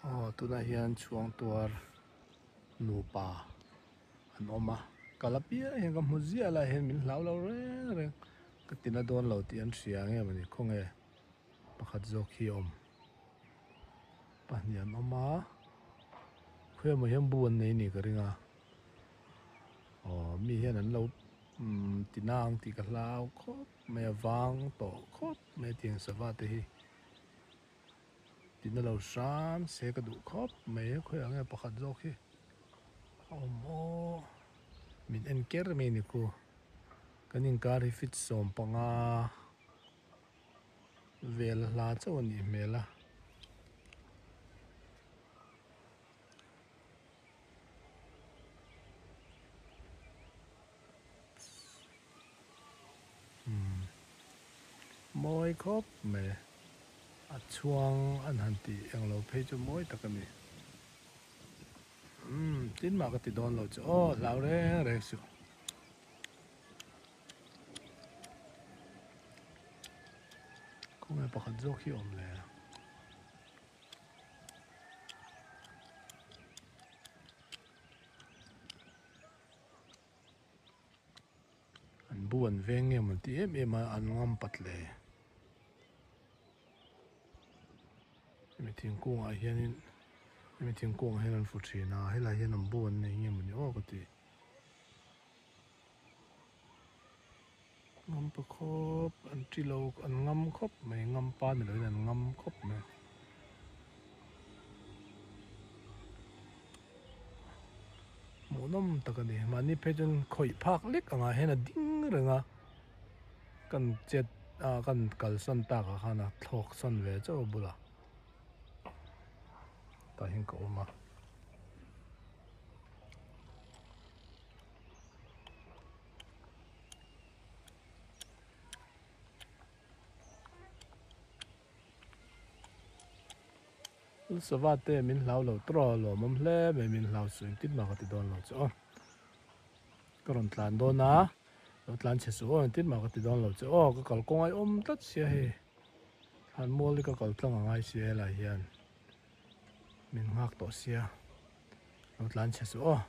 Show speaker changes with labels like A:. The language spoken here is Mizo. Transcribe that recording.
A: Aw tunah hian chhuang tuar nupa an awm a kal apiang hian ka hmu ziah lai hian min hlau lo reng reng ka tina dawn lo tih an hria nge mawni khawnge pakhat zawk hi a awm pahnih an awm a khawi emaw hian bu an nei anih ka ring a aw mi hian an lo umm tina ang tih ka hlau khawp mai a vang tawh khawp mai a tiang sava te hi. Tina lo hram se ka duh khawp mai a khawiah nge pakhat zawk hi a awm aw min en ker mai ni khu kan inkar hi feet 15 vel hla chauh a nih hmel a. Mawi khawp mai a chhuang an han tih englo phei chu mawi tak a ni. Umm tin mah ka ti dawn lo chu aw hlau reng reng suh. Khawnge pakhat zawk hi a awm le. An bu an veng nge maw tih em em a an ngam pat le. Hemi thingkung ah hianin hemi thingkung ah hian an fu thin a helai hian an bu an nei nge mawni aw ka ti. Ngam pa khawp an ti lo an ngam khawp mai ngam pa ni loin an ngam khawp mai. Hmuhnawm tak a ni mahni phei chuan khawih phak lek angah hian a ding reng a kan chet a kan kalsan tak ah khan a thlawk san ve chauh a bulah tah hian ka awm a. Sava te min hlau lo tawh a lawmawm hle mai min hlau chu engtin mah ka ti dawn lo chu aw ka rawn tlan dawn a lo tlan chhe suh aw engtin mah ka ti dawn lo chu aw ka kalkawng a awm tlat sia hei thlan mual hi ka kal tlang a ngai sia helai hian min nghak tawh sia lo tlan chhe suh aw.